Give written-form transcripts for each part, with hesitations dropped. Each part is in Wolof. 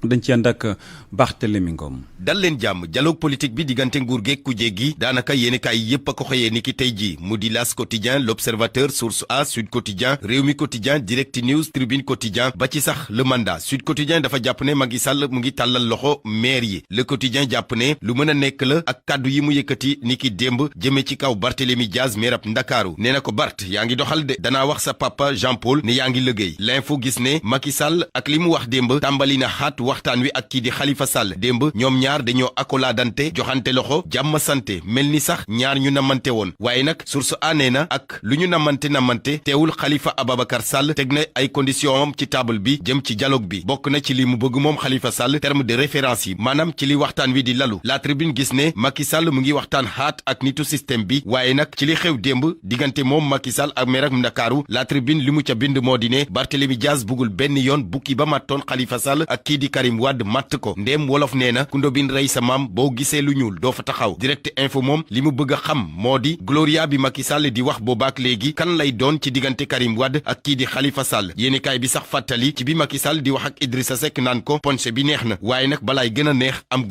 dañ ci ànd ak Barthélémy Ngom. dal leen jàmm dialogue politique bi diggante nguur geeg kujje gi daanaka yéenekaay yépp a ko xëyee ni ki tey ji mu di L'As quotidien L'Observateur Source A Sud Quotidien Rewmi quotidien Direct News Tribune quotidien ba ci sax Le Mandat Sud Quotidien dafa jàpp ne Macky Sall mu ngi tàllal loxo maire yi Le Quotidien jàpp ne lu mën a nekk la ak kàddu yi mu yëkkati ni ki démb jëme ci kaw Barthélémy Diaz maire ab Ndakaaru nee na ko Bart yaa ngi doxal de danaa wax sa papa Jean Paul ne yaa ngi liggéey L'Info gis ne Macky Sall ak li mu wax démb tàmbali na xaat waxtaan wi ak kii di Khalifa Sall démb ñoom ñaar dañoo akolaadante joxante loxo jàmm sante mel ni sax ñaar ñu namante woon waaye nag source a nee na ak lu ñu namante teewul Khalifa Ababacar Sall teg na ay conditions am ci table bi jëm ci dialogue bi bokk na ci li mu bëgg moom Khalifa Sall terme de référence yi maanaam ci li waxtaan wi di lalu La Tribune gis ne Macky Sall mu ngi waxtaan xaat ak nitu système bi waaye nag ci li xew démb diggante moom Macky Sall ak maire ak Ndakaaru La Tribune li mu ca bind moo di ne Barthélémy Diaz bëggul benn yoon bukki ba mattoon Khalifa Sall ak kii di Karim Wade matt ko ndéem wolof nee na ku ndobin rey sa maam boo gisee lu ñuul doo fa taxaw Direct Info moom li mu bëgg a xam moo di Gloria bi Macky Sall di wax boobaak léegi kan lay doon ci diggante Karim Wade ak kii di Khalifa Sall yéenekaay bi sax fàttali ci bi Macky Sall di wax ak Idrissa Seck naan ko ponche bi neex na waaye nag balaay gën a neex am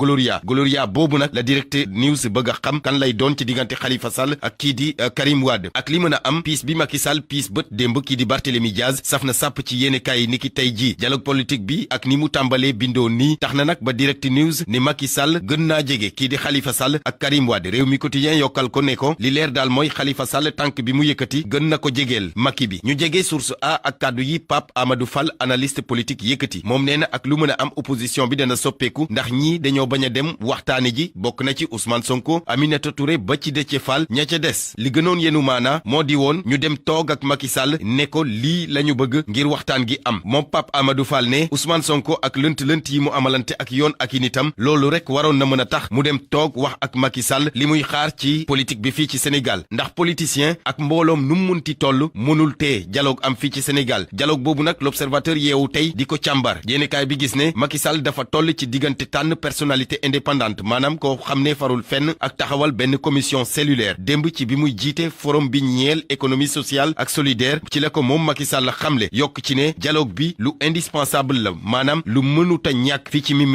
Gloria boobu nag la Direct News bëgg a xam kan lay doon ci diggante Khalifa Sall ak kii di Karim Wade ak li mën a am piis bi Macky Sall piis bët démb kii di Barthélémy Diaz saf na sàpp ci yéenekaay yi ni ki tey ji dialogue politique bi ak ni mu tàmbalee bindoo nii tax na nag ba Direct News ne Macky Sall gën naa jege kii di Khalifa Sall ak Karim Wade Rewmi Quotidien yokkal ko ne ko li leer daal mooy Khalifa Sall tànk bi mu yëkkati gën na ko jegeel Macky bi ñu jege source a ak kàddu yi Pape Amadou Fall analyste politique yëkkati moom nee na ak lu mën a am opposition bi dana soppeeku ndax ñii dañoo bañ a dem waxtaane ji bokk na ci Ousmane Sonko Aminata Touré ba ci Déthié Fall ña ca des li gënoon yenu maana moo di woon ñu dem toog ak Macky Sall ne ko lii la ñu bëgg ngir waxtaan gi am moom Pape Amadou Fall ne Ousmane Sonko ak lënt yi mu amalante ak yoon ak i nitam loolu rek waroon na mën a tax mu dem toog wax ak Macky Sall li muy xaar ci politique bi fii ci Sénégal ndax politicien ak mbooloom nu mu munti toll mënul tee dialogue am fii ci Sénégal dialogue boobu nag l'Observateur yeewu tey di ko càmbar yéenekaay bi gis ne Macky Sall dafa toll ci diggante tànn personnalité indépendante maanaam koo xam ne farul fenn ak taxawal benn commission cellulaire démb ci bi muy jiite forum bi ñeel économie sociale ak solidaire ci la ko moom Macky Sall xamle yokk ci ne dialogue bi lu indispensable la maanaam lu mënuta ñàkk fii ci mim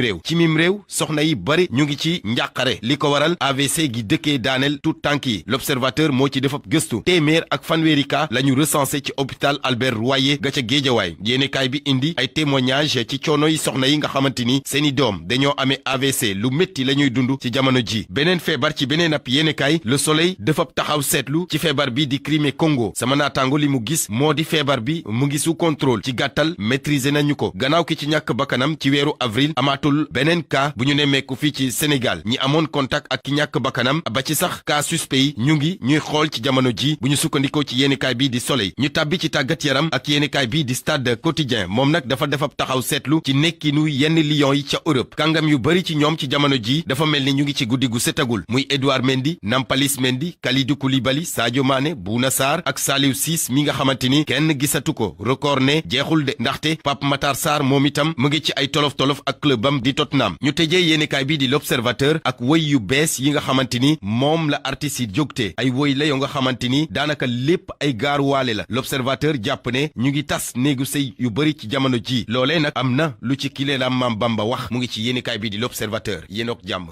réew soxna yi bari ñu ngi ci njàqare li ko waral AVC gi dëkkee daaneel tout tànk yi l'Observateur moo ci defab gëstu téeméer ak fanweeri cas la ñu recensé ci hôpital Albert Royer ga ca Géejawaay yéenekaay bi indi ay témoignage ci coono yi soxna yi nga xamante ni seeni doom dañoo amee AVC lu métti la ñuy dund ci jamono ji beneen feebar ci beneen ab yéenekaay Le Soleil defab taxaw seetlu ci feebar bi di Crimée Congo sama naataango li mu gis moo di feebar bi mu ngi sous contrôle ci gàttal maîtriser nañu ko gannaaw ki ci ñàkk bakkanam ci weeru avril amaatul beneen cas bu ñu nemmeeku fii ci Sénégal ñi amoon contact ak ki ñàkk bakkanam ba ci sax cas suspect yi ñuy xool ci jamono ji bu ñu sukkandikoo ci yéenekaay bi di Soleil ñu tàbbi ci tàggat yaram ak yéenekaay bi di Stade Quotidien moom nag dafa defab taxaw seetlu ci nekkinu yenn lions yi ca Europe kàngam yu bari ci ñoom ci jamono ji dafa mel ni ñu ngi ci guddi gu setagul muy Edouard Mendy Nampalys Mendy Kalidou Koulibaly Sadio Mané Bouna Sarr ak Saliou Ciss mi nga xamante ni kenn gisatu ko record ne jeexul de ndaxte Pape Matar Sarr moom itam mu ngi ci ay tolof-tolof ak clubam di Tottenham ñu tëjee yéenekaay bi di l'Observateur ak woy yu bees yi nga xamante ni moom la artistes yi jógtee ay woy la yoo nga xamante ni daanaka lépp ay gaaruwaale la l'Observateur jàpp ne ñu ngi tas néegu sëy yu bari ci jamono ji loolee nag am na lu ci kile la Maam Bamba wax mu ngi ci yéenekaay bi di l'Observateur yéenook jàmm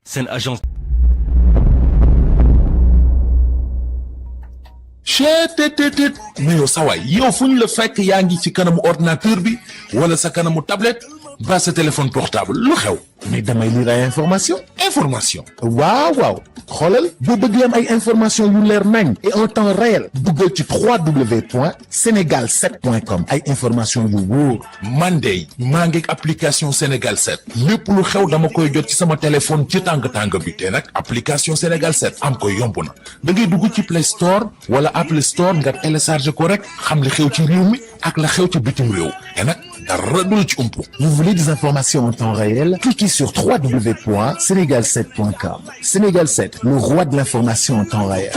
seen agence chetttt mais yow sawaay yow fu ñu la fekk yaa ngi ci kanamu ordinateur bi wala sa kanamu tablette ba sa téléphone portable lu xew mais damay lire ay information waaw xoolal boo bëgg am ay information yu leer nañ et en temps réel duggal ci www.senegal7.com ay information yu wóor man de maa ngi application Sénégal 7 lépp lu xew dama koy jot ci sama téléphone ci tàng bi te nag application Sénégal 7 am ko yomb na da ngay dugg ci Play Store wala Apple Store nga télécharge ko rek xam li xew ci réew mi ak la xew ci bitim réew te nag dara du la ci umpu. Vous voulez des informations en temps réel? Cliquez sur www.senegal7.com. Sénégal 7, le roi de l'information en temps réel.